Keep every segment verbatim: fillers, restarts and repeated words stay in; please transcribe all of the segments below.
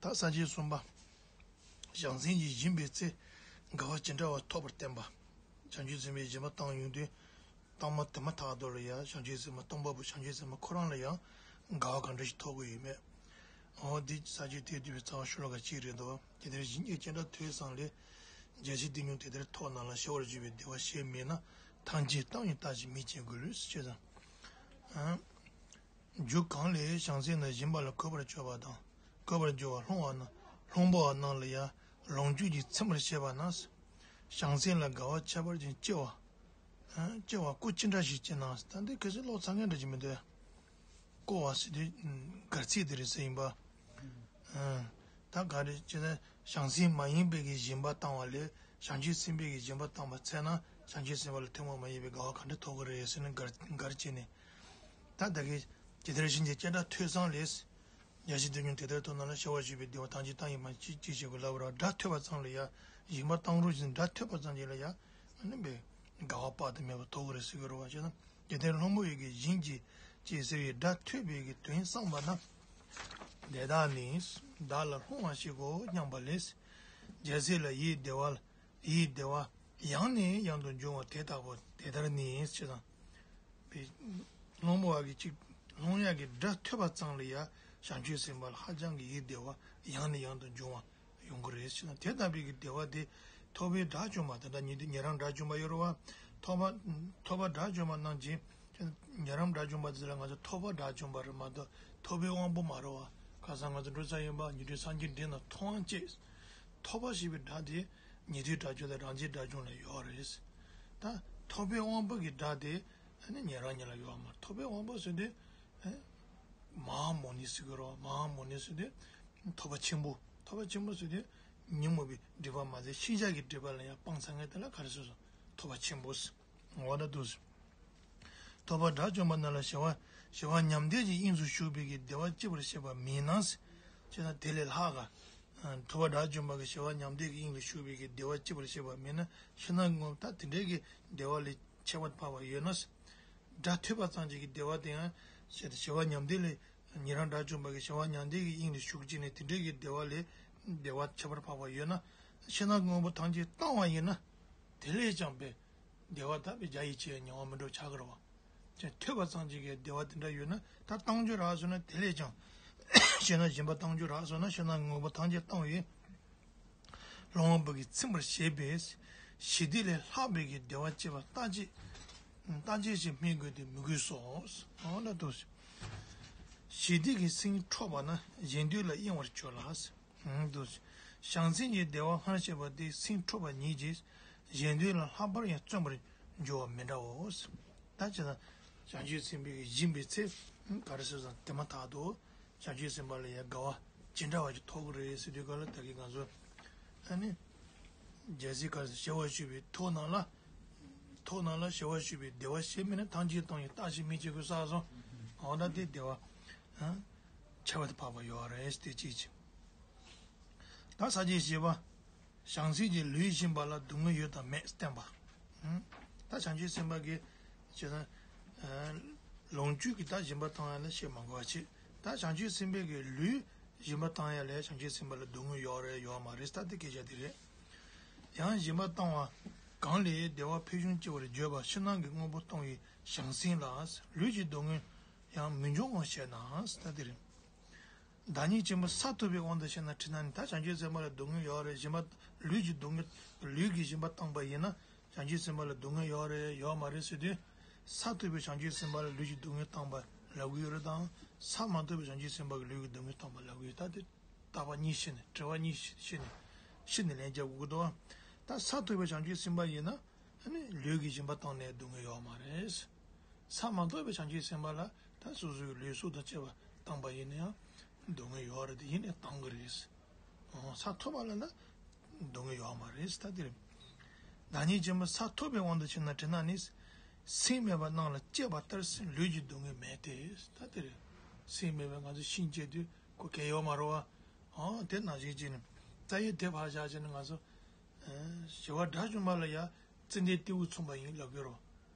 ད་ས་བཅད་གསུམ་པ། བྱང་སེམས་ཀྱིས་སྦྱིན་པའི་ཚེ། དགའ་བ་ཇི་འདྲ་བ་ཐོབ་པར་བསྟན་པ། བྱང་ཆུབ་སེམས་དཔའི་སྦྱིན་པ་བཏང་ཡོང་དུས། བཏང་མ་དེ་མ་ཐག་ཏུ་ལ་ཡང་བྱང་ཆུབ་སེམས་དཔའ་སྟོང་པ་པོ་བྱང་ཆུབ་སེམས་དཔའ་ཁོ་རང་ལ་ཡང་དགའ་བ་ག་འདྲ་ཞིག་ཐོབ་ཀྱི་ཡོད་མེད། འོ་འདི་ས་བཅད་དེ་བསྡུས་པའི་རྩ་བ་ཤོ་ལོ་ཀ་གཅིག་རེད་འདུག་དེ་ལྟར་སྦྱིན་བྱེད་ཅི་འདྲ་ཐོས་བསམ་ལས། རྒྱལ་སྲས་བདུད་མྱོང་དེ་ལྟར་ཐོབ་རྣམས་ལ། ཤེས་པར་གྱུར་པའི་བདེ་བ་གཞན་མེད་ན། ཐམས་ཅད་བཏང་བས་བརྟག་ཅིང་མི་བྱེད་ཀུན། ལུས་སུ་ཆེ་ཚང་། རྒྱུ་གང་ལས་བྱང་སེམས་ལ་སྦྱིན་པ་ལ་གུས་པར་སྤྱོད་པ་དང་། གུས་པར་སྤྱོད་པ་སློང་བ་ན། སློང་པོ་བ་རྣམས་ལ་ཡང་ལོངས་སྤྱོད་ཀྱིས་ཚིམ་པར་བྱེད་པ་ན། བྱང་སེམས་ལ་དགའ་བ་ཁྱད་པར་ཅན་སྐྱེ་བ། སྐྱེ་བ་སྐུ་ཅི་འདྲ་ཞིག་སྐྱེ་ན། ད་འདི་གལ་སྲིད་ཀློག་ཚར་མཁན་འདྲ་ཅིག་མི་འདུག་སྐུ་བ་ཟེར་དུས་གར་ཚིག་དེ་རེད་ཟེར་ཡིན་པ། ད་ག་རེ་ཅེ་ན། བྱང་སེམས་མ་ཡིན་པའི་གི་སྦྱིན་པ་བཏང་བ་ལས་བྱང་ཆུབ་སེམས་དཔའི་གི་སྦྱིན་པ་བཏང་བ་ཚད་ན། བྱང་ཆུབ་སེམས་དཔའ་ལ་ཐུན་མོང་མ་ཡིན་པའི་དགའ་བ་ག་འདྲ་ཐོབ་ཀྱི་རེད་ཟེར་ནས་གར་གར་བྱས་ནས། ད་ད་གི་ཇི་ལྟར་སྦྱིན་བྱེད་ཅི་འདྲ་ཐོས་བསམ་ལས། རྒྱལ་སྲས་བདུད་མྱོང་དེ་ལྟར་ཐོབ་རྣམས་ལ། ཤེས་པར་གྱུར་པའི་བདེ་བ་ཐམས་ཅད་བཏང་བས་མི་བྱེད་ཅེས་བྱ་བའི་ལབ་ར། སྒྲ་ཐོས་པ་ཙམ་ལ་ཡང་སྦྱིན་པ་བཏང་རོགས་ཞེས་སྒྲ་ཐོས་པ་ཙམ་གྱིས་ལ་ཡང་ཨ་ནི་བའི་དགའ་བ་དཔག་ཏུ་མེད་པ་ཐོབ་ཀྱི་རེད་ཟེར་གྱི་རེད་བ། ཅེ་ན། དེ་ལྟར་སློང་པོ་ཡི་གི་སྦྱིན་གྱི་ཅེས་ཟེར་བའི་སྒྲ་ཐོས་པའི་གི་དོན་བསམས་པ་ན། དེ་དག་ནི་བདག་ལ་སློང་བ་ཞིག་གོ་སྙམ་པ་ལས། རྒྱལ་སྲས་ལ་ཡིད་བདེ་བ་ཡིད་བདེ་བ་ཡང་ནས་ཡང་དུ་འབྱུང་བ་དེ་ལྟ་བུ་དེ་ལྟར་ནི་ཅེ་ན། བའི་སློང་མོ་བ་གི་ཅིག་སློང་ཡག་གི་སྒྲ་ཐོས་པ་ཙམ་ལ་ཡང་བྱང་ཆུབ་སེམས་དཔའ་ལ་ཧ་ཅང་གི་ཡིད་བདེ་བ་ཡང་ནས་ཡང་དུ་འབྱུང་བ་ཡོང་གི་རེད་ཟེར་ན། དེ་ལྟ་བུའི་གི་བདེ་བ་དེ་ཐོབ་པའི་དགྲ་བཅོམ་པ་དེ་འདྲ་ཉིད་དུ་ཉན་རང་དགྲ་བཅོམ་པ་ཡོད་རེད་བ། ཐོབ་པ་ཐོབ་པ་དགྲ་བཅོམ་པ་རྣམས་ཀྱིས་ཉན་རང་དགྲ་བཅོམ་པ་དེ་ལ་ང་ཚོ་ཐོབ་པ་དགྲ་བཅོམ་པ་རེད་མ་གཏོགས་ཐོབ་པའི་དབང་པོ་མ་རེད་བ། ཁ་སང་ང་ཚོ་འགྲོ་ས་ཡིན་པ་ཉན་ཐོས་སངས་རྒྱས་འདི་ན་མཐོང་བ་བཅས་ཐོབ་པ་ཞེས་པའི་སྒྲ་དེ་ཉན་ཐོས་དགྲ་བཅོམ་དང་རང་རྒྱལ་དགྲ་བཅོམ་ལ་ཡོད་རེད། ད་ཐོབ་པའི་དབང་པོ་གི་སྒྲ་དེ། ཨ་ནི་ཉན་རང་ཉིད་ལ་ཡོད་མ་རེད། ཐོབ་པའི་དབང་པོ་ཟེར་དུས། ཨེ། མ་ཧཱ་མོ་ནི་ཟེར་གི་རེད། མ་ཧཱ་མོ་ནི་ཟེར་དུས། ཐོབ་པ་ཆེན་པོ། ཐོབ་པ་ཆེན་པོ་ཟེར་དུས། ཉོན་མོངས་པའི་སྒྲིབ་པ་མ་ཟད་ཤེས་བྱ་གི་སྒྲིབ་པ་ལ་ཡང་སྤང་ཚར་མཁན་དེ་ལ་ག་རེ་ཟེར་སོང་། ཐོབ་པ་ཆེན་པོ་ཟེར། འོ་ད་འདུག་ཟེར། ཐོབ་པ་དགྲ་བཅོམ་པ་རྣམས་ལ་ཞི་བ་ཞི་བ་མྱང་འདས་ཀྱི་དབྱིངས་སུ་ཞུགས་པའི་གི་བདེ་བ་སྐྱེ་བར་བྱེད་པ་མིན་ན་ཟེར། ཅེ་ན་དེ་ལས་ལྷག་ག་ཐོབ་པ་དགྲ་བཅོམ་པ་གི་ཞི་བ་མྱང་འདས་ཀྱི་དབྱིངས་ལ་ཞུགས་པའི་གི་བདེ་བ་སྐྱེ་བར་བྱེད་པ་མེད་ན། ཕྱི་ནང་གི་ངོ་བོ་ད་དེ་འདྲའི་གི་བདེ་བ་ལས་ཁྱད་པར་འཕགས་པ་ཡོད་ན། སྒྲ་ཐོས་པ་ཙམ་གྱི་གི་བདེ་བ་དེ་ཡང་ཞེས་ཞི་བ་མྱང་འདས་ལས་ཉན་རང་དགྲ་བཅོམ་པ་གི་ཞི་བ་མྱང་འདས་ཀྱི་དབྱིངས་ལ་ཞུགས་བྱས་ནས་དེ་འདྲའི་གི་བདེ་བ་ལས་བདེ་བ་ཁྱད་པར་འཕགས་པ་ཡོད་ན། ཕྱི་ནང་གི་ངོ་བོ་ཐམས་ཅད་བཏང་བ་ཡིན་ན། དེ་ལས་ཀྱང་པའི་བདེ་བ་དག་པའི་རྒྱ་ཡིས་ཆེས་མྱོང་བ་མི་འགྲོ་ཆགས་ཀྱི་རེད་བ། ཅེས་ཐོས་པ་ཙམ་གྱི་གི་བདེ་བ་དེ་འདྲ་ཡོད་ན་ད་བཏང་རྒྱུ་རག་སོང་ན། དེ་ལས་ཀྱང་ཞེ་ན་སྦྱིན་པ་བཏང་རྒྱུ་རག་སོང་ན་ཕྱི་ནང་ངོ་བོ་ཐམས་ཅད་བཏང་བས་སློང་བ་པོ་གིས་ཚིམ་པར་བྱེད་པས་ཞི་བདེ་ལས་ལྷག་པའི་གི་བདེ་བ་སྐྱེ་བ་རྟག་ཆད་རྟག་ཆད་ཅིག་སྨིན་དགོས་ཏེ་མི་དགོས་སོ། འོ་ན་འདུག་ཞི་བདེ་གི་སེམས་འཕྲོག་པ་ན་གཞན་སྡུག་ལ་གཡེང་བར་གྱུར་ལ། འདུག་བྱང་སེམས་ཀྱི་བདེ་བ་སྔར་བཤད་པ་དེ་སེམས་འཕྲོག་པ་ཉིད་ཀྱིས་གཞན་སྡུག་ལ་ལྷག་པར་ཡང་བརྩོན་པར་འགྱུར་བ་མི་འདྲའོ། ད་ཅི་ལྟར་བྱང་ཆུབ་སེམས་དཔའི་སྦྱིན་པའི་ཚེ་ག་རེ་ཟེར་ཙང་དེ་མ་ཐག་ཏུ་བྱང་ཆུབ་སེམས་དཔའ་ལ་ཡང་དགའ་བ་ཇི་འདྲ་བ་ཞིག་ཐོབ་ཀྱི་རེད་ཟེར་དུས་ག་ལ་ད་གིན་ང་ཚོ་ཨ་ནི་རྒྱལ་སྲས་ག་རེ་ཟེར་ཞི་བར་གྱུར་པའི་ཐོབ་རྣམས་ལ། ཐོབ་རྣམས་ལ་ཤེས་པར་གྱུར་པའི་བདེ་བ་གཞན་མེད་ན། ཐམས་ཅད་བཏང་བས་བརྟག་ཅིང་མི་བྱེད་ཀུན་ཟེར་སོང་། འོ་ན་དེ་བདེ་བ་ཁྱད་པར་དུ་འཕགས་པ་ཡོད་རེད་དེ་གཅིག་བྱས། ད་ས་བཅད་བཞི་པ། བྱང་སེམས་ཀྱིས་ལུས་སྦྱིན་པ་ལ་སྡུག་བསྔལ་ཡོད་དམ་མེད་བསྟན་པ། ད་བྱང་ཆུབ་སེམས་དཔའ་གིས་བྱས་ན་ལོངས་སྤྱོད་ཀྱི་ད་སྦྱིན་པ་བཏང་ཡ་ལ་བཤད་མ་དགོས་པ་བྱས། ད་བྱང་ཆུབ་སེམས་དཔའ་གིས་ལུས་སྦྱིན་པ་བཏང་ཡ་ལ་བྱང་ཆུབ་སེམས་དཔའ་ལ་སྡུག་བསྔལ་ཡོད་རེད་ཡོད་མ་རེད། ད་དེ་སྐད་ཆ་དེ་རེད། ཡང་སྦྱིན་པ་བཏང་བ་གང་ལས་བདེ་བ་ཕུན་སུམ་ཚོགས་པར་བརྗོད་པ་ཕྱི་ནང་གི་དངོས་པོ་བཏང་བའི་བྱང་སེམས་ལ་ལུས་ཀྱི་སྡུག་བསྔལ་ཡང་མི་འབྱུང་ངོ་ཞེ་ན། ད་དེ་རེད། བདག་ཉིད་ཆེན་པོ་ས་ཐོབ་པའི་དབང་དུ་བྱས་ན་དྲིས་ན་ནི། ད་བྱང་ཆུབ་སེམས་དཔའ་ལ་སྡུག་བསྔལ་ཡོད་རེད། སྦྱིན་པ་ལུས་ཀྱི་སྡུག་བསྔལ་ལུས་ཀྱི་སྦྱིན་པ་བཏང་པ་ཡིན་ན་བྱང་ཆུབ་སེམས་དཔའ་ལ་སྡུག་བསྔལ་ཡོད་རེད་ཡོད་མ་རེད་ཟེར་དུས། ས་ཐོབ་པའི་བྱང་ཆུབ་སེམས་དཔའ་ལ་ལུས་ཀྱི་སྡུག་བསྔལ་བཏང་པ་ལབ་ཀྱི་ཡོད་རེད་དང་། ས་མ་ཐོབ་པའི་བྱང་ཆུབ་སེམས་དཔའ་གི་ལུས་ཀྱི་སྡུག་བསྔལ་བཏང་པ་ལབ་ཀྱི་ཡོད། ད་དེ་བརྟག་པ་གཉིས་ཤེས་ནས་དྲི་བ་གཉིས་ཤེས་ནས་ཤེས་ནས་ལན་རྒྱག་དགོས་ཀྱི་འདུག་ད་ས་ཐོབ་པའི་བྱང་ཆུབ་སེམས་དཔའ་ཡིན་ན། ཨ་ནི་ལུས་ཀྱི་སྦྱིན་པ་བཏང་ནས་སྡུག་བསྔལ་ཡོད་མ་རེད། ས་མ་ཐོབ་པའི་བྱང་ཆུབ་སེམས་དཔའ་ལ་ད་སོ་སོའི་ལུས་སྲོག་དང་བཅས་པ་བཏང་པ་ཡིན་ན་ཡང་སྡུག་བསྔལ་ཡོད་རེད་དེ་ཡིན་ནའི་བཏང་གི་རེད། ཨོ་ས་ཐོབ་པ་ལ་ན་སྡུག་བསྔལ་ཡོད་མ་རེད། ད་དེ་རེད། བདག་ཉིད་ཆེན་པོ་ས་ཐོབ་པའི་དབང་དུ་བྱས་ན་དྲིས་ན་ནི། སེམས་མེད་པ་རྣམས་ལ་སྐྱེས་པ་ལྟར་ལུས་ཀྱི་སྡུག་བསྔལ་མེད་དེ། ད་དེ་རེད། སེམས་མེད་པའི་ང་ཚོ་ཤིང་སྐྱེས་དུས་ཁོ་གས་ཡོད་མ་རེད་བ། ཨོ་དེ་ནང་བཞིན་བྱས་ནས་རྩ་བའི་དེ་ཕར་བཞག་བྱས་ནས་ང་ཚོ། ཞི་བ་དགྲ་བཅོམ་པ་ལ་ཡང་ཙན་དན་ཏེའུ་མཚུངས་པ་ཡིན་ལབ་ཀྱི་རོ།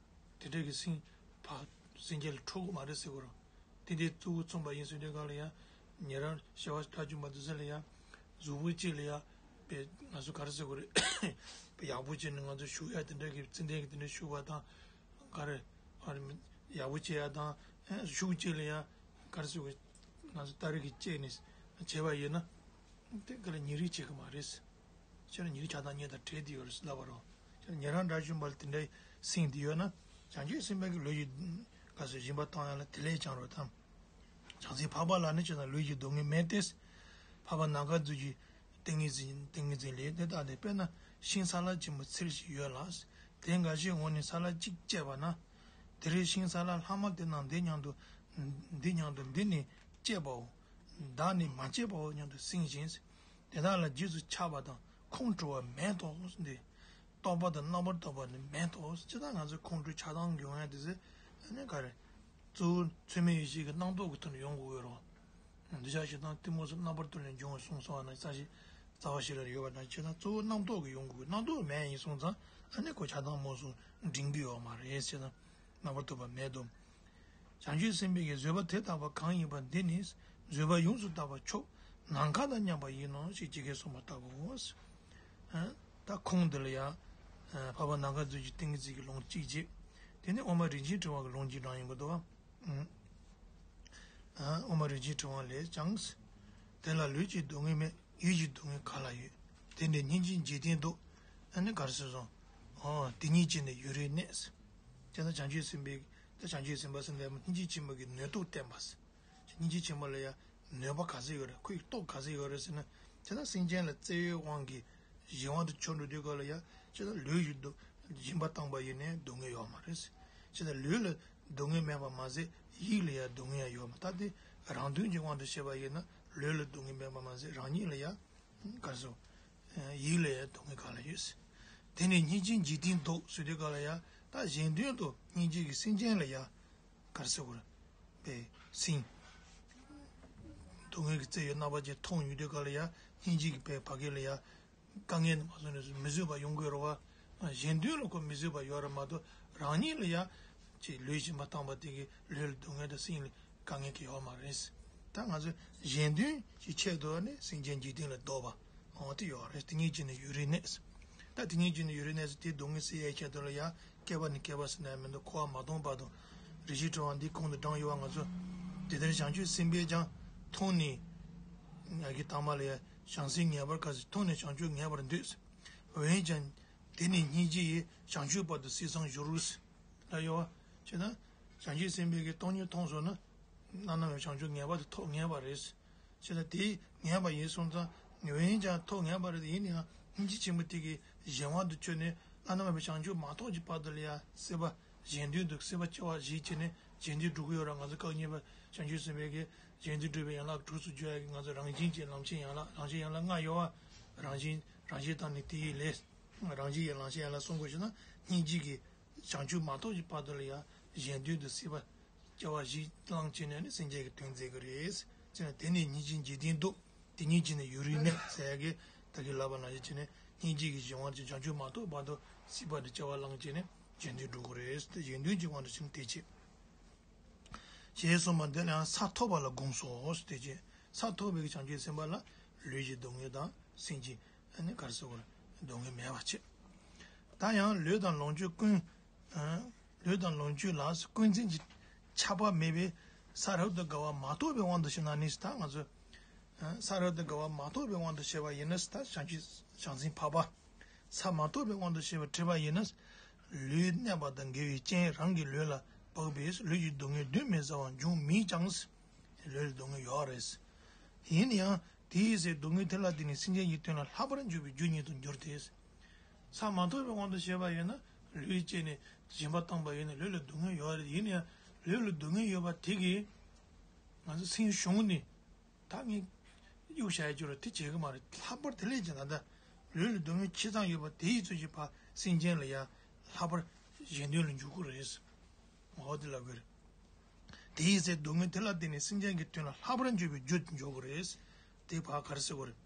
དེ་འདྲ་གི་སེམས་ཕ་སེམས་ཅན་ལ་འཕྲོག་གི་མ་རེད་ཟེར་གི་རོ། ཙན་དན་ཏེའུ་མཚུངས་པ་ཡིན་ཟེར་དུས་གང་ལ་ཡང་ཉེ་རང་ཞི་བ་དགྲ་བཅོམ་པ་འདི་ཚོ་ལ་ཡང་ གཟུགས་པོ་གཅིག་ལ་ཡ་པའི་ང་ཚོ་ག་རེ་ཟེར་དགོས་རེད། པའི་ཡག་པོ་བྱས་ནས་ང་ཚོ་བཞུགས་ཡ་དེ་འདྲ་གི་ཙི་འདྲ་གི་དེ་འདྲ་བཞུགས་པ་དང་། ག་རེ་ཨ་རེ་ཡག་པོ་བྱས་ཡ་དང་། ཨ་གཟུགས་གཅིག་ལ་ཡ་ག་རེ་ཟེར་དགོས། ང་ཚོ་སྟ་རེ་གི་བཅད་ནས་བྱས་པ་ཡིན་ན་དེ་ག་ལ་ཉིན་རེ་བྱེད་གི་མ་རེད། ཁྱེད་རང་ཉིད་ཆགས་སྡང་གཉིས་དང་བྲལ་དེ་ཡོད་རེད་ལབ་པ་རོ། ཁྱེད་རང་ཉན་རང་དགྲ་བཅོམ་པ་ལ་དེ་འདྲའི་སེམས་དེ་ཡོད་ན། བྱང་ཆུབ་སེམས་དཔའ་གི་ལུས་ཀྱི་ག་ཚོད་སྦྱིན་པ་གཏོང་ཡ་ལ་དེ་ལས་ཀྱང་རོ་དང་། བྱང་སེམས་འཕགས་པ་ལ་ནི་ཅི་ཙམ་ལུས་ཀྱི་སྡུག་བསྔལ་མེད་དེ། འཕགས་པ་ནམ་མཁའ་མཛོད་ཀྱི་ཏིང་ངེ་འཛིན་ཏིང་ངེ་འཛིན་ལས་དེ་ལྟ་སྟེ། དཔེར་ན་ཤིང་སཱ་ལ་ཆེན་པོ་ཚིར་ཞིག་ཡོད་ལ། དེ་འགའ་ཞིག་འོངས་ནས་སཱ་ལ་གཅིག་བཅད་པ་ན། དེ་རེ་ཤིང་སཱ་ལ་ལྷག་མ་དེ་རྣམས་འདི་སྙམ་དུ། འདི་སྙམ་དུ་འདི་ནི་བཅད་པའོ། བདག་ནི་མ་བཅད་པའོ་སྙམ་དུ་སེམས་ཤིང་། དེ་དག་ལ་རྗེས་སུ་ཆགས་པ་དང་ཁོང་ཁྲོ་བ་མེད་དོ། འདི་རྟོག་པ་དང་རྣམ་པར་རྟོག་པ་ནི་མེད་དོ། ཇི་ལྟར་ང་ཚོས་ཁོང་ཁྲོ་ཆགས་སྡང་གི་འོང་ཡ་དེ་ཚོ་ཨ་ནི་ག་རེ། གཙོ་བོ་ཚད་མེད་ཡེ་ཤེས་ཀྱི་རྣམ་རྟོག་གི་ཐོག་ནས་ཡོང་དགོས་ཀྱི་རེད། འདུས་བྱས་ཞེ་སྡང་གཏི་མུག་གསུམ་རྣམ་པར་དག་ལས་འབྱུང་བར་གསུངས་སོ། ཨ་ནི་རྩ་ཤེ་རྩ་བ་ཤེས་རབ་ཡོད་པ་ན་ཇི་ལྟར་གཙོ་བོ་རྣམ་རྟོག་གིས་ཡོང་དགོས་ཀྱི། རྣམ་རྟོག་མེད་ཡིན་སོང་ཙང་ཨ་ནི་ཁོ་ཆགས་སྡང་རྨོངས་གསུམ་འདྲེན་གྱི་ཡོད་མ་རེད་ཟེར་ན། རྣམ་པར་དག་པ་མེད་དོ། བྱང་ཆུབ་སེམས་དཔའི་གི་བཟོད་པ་དེ་ལྟ་བུ་གང་ཡིན་པ་འདི་ནི་བཟོད་པ་ཡོངས་སུ་དག་པ་མཆོག་ནམ་མཁའ་དང་མཉམ་པ་ཡིན་ནོ་ཞེས་ཇི་སྐད་གསུངས་པ་ལྟ་བུའོ། ཨ་ད་ཁོང་འདི་ལ་ཡང་འཕགས་པ་ནམ་མཁའ་མཛོད་ཀྱི་ཏིང་ངེ་འཛིན་གྱི་ལུང་གཅིག་བྱས། དེ་ནས་དབུ་མ་རིན་ཆེན་ཕྲེང་བ་གི་ལུང་གཅིག་དྲངས་ཡོང་གི་འདུག་བ། ཨ་དབུ་མ་རིན་ཆེན་ཕྲེང་བ་ལས་ཀྱང་། དེ་ལ་ལུས་ཀྱི་སྡུག་བསྔལ་མེད། ཡིད་ཀྱི་སྡུག་བསྔལ་ག་ལ་ཡོད། དེ་འདྲའི་སྙིང་རྗེའི་འཇིག་རྟེན་སྡུག་ཨ་ནི་ག་རེ་ཟེར་སོང་། ཨོ་དེ་སྙིང་རྗེ་ནི་ཡུན་རིང་གནས། དེ་ལྟར་བྱང་ཆུབ་སེམས་དཔའི་ད་བྱང་ཆུབ་སེམས་དཔའ་ཟེར་འདི་སྙིང་རྗེ་ཆེན་པོ་གི་ནུས་སྟོབས་བསྟན་པ། སྙིང་རྗེ་ཆེན་པོ་ལ་ཡང་ནུས་པ་ག་ཚོད་ཡོད་རེད། ཁོ་ཡི་སྟོབས་ག་ཚོད་ཡོད་རེད་ཟེར་ན། དེ་ལྟར་སེམས་ཅན་ལ་བརྩེ་བའི་དབང་གིས་གཞན་དབང་དུ་གྱུར་འགྲོ་དུས་སྐབས་ལ་ཡང་ཅི་ལྟར་ལུས་ཀྱི་སྡུག་སྦྱིན་པ་བཏང་པ་ཡིན་ནའི་སྡུག་བསྔལ་ཡོད་མ་རེད། ཅི་ལྟར་ལུས་ལ་སྡུག་བསྔལ་མེད་པ་མ་ཟད་ཡིད་ལ་ཡང་སྡུག་བསྔལ་ཡང་ཡོད་མ། ད་དེ་རང་དོན་གྱི་དབང་དུ་བྱས་པ་ཡིན་ན་ལུས་ལ་སྡུག་བསྔལ་མེད་པ་མ་ཟད་རང་ཉིད་ལ་ཡང་ག་རེ་ཟེར། ཡིད་ལ་ཡང་སྡུག་བསྔལ་ག་ལ་ཡོད། དེ་ནི་སྙིང་རྗེའི་འཇིག་རྟེན་སྡུག་ཟེར་དུས་སྐབས་ལ་ཡང་ད་གཞན་དོན་དུ་སྙིང་རྗེ་གིས་སེམས་ཅན་ལ་ཡང་ག་རེ་ཟེར་དགོས་རེད། པའི་སེམས། སྡུག་བསྔལ་གྱི་རྩེ་ཡི་རྣམ་པ་ཅན་མཐོང་ཡོང་དུས་སྐབས་ལ་ཡང་སྙིང་རྗེ་གིས་པའི་བ་གེ་ལ་ཡང་དཀའ་ངལ་མ་བཟོད་ནས་མི་བཟོད་པ་ཡོང་དགོས་རེད་བ། གཞན་དོན་ལ་ཁོ་མི་བཟོད་པ་ཡོད་རེད་མ་གཏོགས་རང་ཉིད་ལ་ཡང་ཅིག་ལུས་སྦྱིན་པ་བཏང་པ་དེ་གིས་ལུས་ལ་སྡུག་བསྔལ་དང་སེམས་ལ་དཀའ་ངལ་གྱི་ཡོད་མ་རེད། ད་ང་ཚོ་གཞན་དོན་གྱི་ཆེད་དུ་ནི་སེམས་ཅན་འཇིག་རྟེན་ལ་བཟློག་པ། འོ་དེ་ཡོད་རེད། དེ་ཉིད་ཀྱིས་ནི་ཡུན་རིང་གནས། ད་དེ་ཉིད་ཀྱིས་ནི་ཡུན་རིང་གནས་ཟེར་དེའི་སྡུག་བསྔལ་སེལ་ཡའི་ཆེད་དུ་ལ་ཡང་བསྐལ་པ་ནས་བསྐལ་པ་ཟེར་ན་ཡང་མི་འདུག་འཁོར་བ་མ་སྟོངས་བར་དུ། རིན་ཆེན་ཕྲེང་བ་འདིའི་གོང་དུ་དྲངས་ཡོད་པ་ང་ཚོ། དེ་ལྟར་བྱང་ཆུབ་སེམས་དཔས་ཀྱང་མཐོང་ནས། ང་གི་དང་མ་ལ་ཡང་བྱང་སེམས་ངེས་པར་ག་ཚོད་མཐོང་ནས་བྱང་ཆུབ་ངེས་པར་འདོད། འོན་ཀྱང་། དེ་ནི་སྙིང་རྗེ་ཡིས་བྱང་ཆུབ་བར་དུ་གསེར་སྲང་བཞུ་རུ། ལ་ཡོད་བ། ཅེ་ན། བྱང་ཆུབ་སེམས་དཔའི་གི་སྟོང་ཉིད་མཐོང་སོང་ན། བླ་ན་མེད་པའི་བྱང་ཆུབ་ངེས་པར་དུ་ཐོབ་ངེས་པ་རེད། ཅེ་ན་དེ་ངེས་པ་ཡིན་སོང་ཙང་། འོན་ཀྱང་ཐོབ་ངེས་པ་རེད། ཡིན་ནའང་སྙིང་རྗེ་ཆེན་པོ་དེ་གི་གཞན་དབང་དུ་གྱུར་ནས་བླ་ན་མེད་པའི་བྱང་ཆུབ་མ་ཐོབ་ཀྱི་བར་དུ་ལ་ཡང་སྲིད་པ་གཞན་དོན་དུ་སྲིད་པ་སྐྱེ་བ་བཞེས་བྱས་ནས་གཞན་དོན་སྒྲུབ་ཀྱི་ཡོད་ར། ང་ཚོ་སྐབས་གཉིས་པ་བྱང་ཆུབ་སེམས་དཔའི་གི་གཞན་དོན་སྒྲུབ་པའི་ཡན་ལག་དྲུག་ཏུ་བརྗོད་ཡ་གི་ང་ཚོ་རང་བཞིན་གྱི་ལམ་ཤེས་ཡན་ལག་རང་བཞིན་ཡན་ལག་ལྔ་ཡོད་བ། རང་བཞིན་རང་བཞིན་དང་ནི་དེ་ཡི་ལས། རང་བཞིན་གྱི་ལམ་ཤེས་ཡན་ལག་གསུམ་པོ་ཞེ་ན་སྙིང་རྗེ་གི་བྱང་ཆུབ་མ་ཐོབ་ཀྱི་བར་དུ་ལ་ཡང་གཞན་དོན་དུ་སྲིད་པ་སྐྱེ་བ་བཞི་བླངས་བྱས་ནས་ནི་སེམས་ཅན་གྱི་དོན་མཛད་ཀྱི་རེད། ཅེ་ན་དེ་ནི་སྙིང་རྗེའི་འཇིག་རྟེན་སྡུག་དེ་ཉིད་ཀྱིས་ནི་ཡུན་རིང་གནས་ཟེར་ཡ་གི་ད་གིན་ལབ་པ་ནང་བཞིན་བྱས་ནས་སྙིང་རྗེ་གི་གཞན་དབང་དུ་བྱང་ཆུབ་མ་ཐོབ་བར་དུ་སྲིད་པ་འདི་སྐྱེ་བ་བླངས་བྱས་ནས་གཞན་དོན་སྒྲུབ་དགོས་རེད། དེ་གཞན་དོན་གྱི་དབང་དུ་བྱས་ནས་དེ་བྱེད། ཞེས་གསུངས་པ་འདི་ལ་ཡང་ས་ཐོབ་པ་ལ་དགོངས་སོ་ཞེས་དེ་བྱས། ས་ཐོབ་པའི་བྱང་ཆུབ་སེམས་དཔའ་ལ་ལུས་ཀྱི་སྡུག་བསྔལ་དང་སེམས་ཀྱི་ཨ་ནི་ག་རེ་ཟེར་དགོས་རེད། སྡུག་བསྔལ་མེད་པ་བྱེད། ད་ཡང་ལུས་དང་ལོངས་སྤྱོད་ཀུན། ལུས་དང་ལོངས་སྤྱོད་ལ་ཀུན་འཛིན་གྱི་ཆགས་པ་མེད་པའི་ས་རབ་ཏུ་དགའ་བ་མ་ཐོབ་པའི་དབང་དུ་བྱས་ན་ནི། ད་ང་ཚོས་ས་རབ་ཏུ་དགའ་བ་མ་ཐོབ་པའི་དབང་དུ་བྱས་པ་ཡིན་ན། ད་བྱང་ཆུབ་བྱང་སེམས་འཕགས་པ་ས་མ་ཐོབ་པའི་དབང་དུ་བྱས་པ་བྲིས་པ་ཡིན་ན། ལུས་གནས་པ་དང་འགལ་བའི་རྐྱེན་རང་གི་ལུས་ལ་བབས་པས་ལུས་ཀྱི་སྡུག་བསྔལ་གདོན་མི་ཟ་བ་འབྱུང་མིན་ཀྱང་། ལུས་ལ་སྡུག་བསྔལ་ཡོད་རེད། ཡིན་ཡང་དེའི་ཚེ་སྡུག་བསྔལ་དེ་ལ་བརྟེན་ནས་སེམས་ཅན་གྱི་དོན་ལ་ལྷག་པར་འགྱུར་བའི་རྒྱུ་ཉིད་དུ་འགྱུར་ཏེ། ས་མ་ཐོབ་པའི་དབང་དུ་བྱས་པ་ཡིན་ན་ལུས་བཅད་ནས་སྦྱིན་པ་བཏང་པ་ཡིན་ན་ལུས་ལ་སྡུག་བསྔལ་ཡོད་རེད། ཡིན་ཡང་ལུས་ལ་སྡུག་བསྔལ་ཡོད་པ་དེ་གིས་ང་ཚོ་སེམས་ཞུམ་ནས་ད་ངས་གཡུག་བཞག་ཡ་ཅིག་རེད་དེ་བྱེད་ཀྱི་མ་རེད། ལྷག་པར་དེ་ལས་ཀྱང་ད་ལྟ་ལུས་ལ་སྡུག་བསྔལ་ཇི་ཙམ་ཡོད་པ་དེ་ཡི་ཚོད་ཀྱིས་ཕར་སེམས་ཅན་ལ་ཡང་ལྷག་པར་གཞན་དོན་ལ་འཇུག་གི་རེད། འོ་དེ་ལབ་དགོས་རེད། དེའི་ཚེ་སྡུག་བསྔལ་དེ་ལ་བརྟེན་ནས་སེམས་ཅན་གྱི་དོན་ལ་ལྷག་པར་འགྱུར་བའི་རྒྱུར་འཇོག་དགོས་རེད། དེ་ཕར་ག་རེ་ཟེར་དགོས་རེད།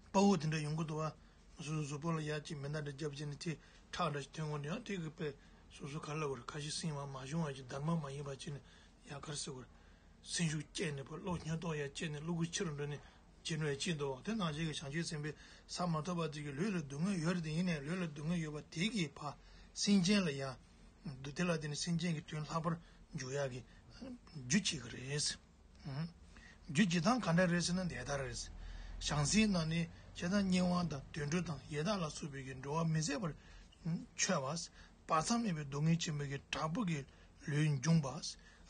དཔའ་བོ་དེ་འདྲ་ཡོང་གི་འདུག་བ། སོ་སོ་གཟུགས་པོ་ལ་ཡ་གཅིག་མེ་མདའ་འདྲ་བརྒྱབ་བྱས་ནས་དེ་ཁྲག་འདྲ་ཞིག་ཐོན་འོང་ནས་ཡང་དེ་གི་དཔེ་སོ་སོ་ག་རེ་ལབ་དགོས་རེད། ཁ་ཞེ་སེམས་པ་མ་བྱུང་བ་ཅིག་སྡར་མ་མ་ཡིན་པ་བྱས་ནས་ཡ་ག་རེ་ཟེར་དགོས་རེད། སེམས་ཤུགས་བསྐྱེད་ནས་ཕར་བློ་སྙིང་སྟོབས་ཡར་བསྐྱེད་ནས་བློ་ཁུག་ཆེ་རུ་འགྲོ་ནས་ བྱེད་འགྲོ་ཡ་ཅི་འདུག་དེ་ནང་བཞིན་གྱི་བྱང་ཆུབ་སེམས་དཔའི་ས་མ་ཐོབ་པ་དེ་གི་ལུས་ལ་སྡུག་བསྔལ་ཡོད་རེད་དེ། ཡིན་ནའི་ལུས་ལ་སྡུག་བསྔལ་ཡོད་པ་དེ་གིས་ཕར་སེམས་ཅན་ལ་ཡང་སྡུག་དེ་ལ་བརྟེན་ནས་སེམས་ཅན་གྱི་དོན་ལྷག་པར་འཇུག་ཡག་གི་རྒྱུ་བྱེད་ཀྱི་རེད། རྒྱུ་བྱེད་སྟངས་ག་འདྲ་རེད་ཟེར་ན་འདི་ལྟར་རེད། བྱང་སེམས་རྣམས་ནི་བྱས་ཙང་བསྙེན་དབང་དང་དུད་འགྲོ་དང་ཡི་དྭགས་ལ་སོགས་པའི་གི་འགྲོ་བ་མི་བཟད་པར་འཆོལ་བ། བར་མཚམས་མེད་པའི་སྡུག་བསྔལ་ཆེན་པོའི་གི་དྲག་པོ་གི་ལུས་འབྱུང་བ།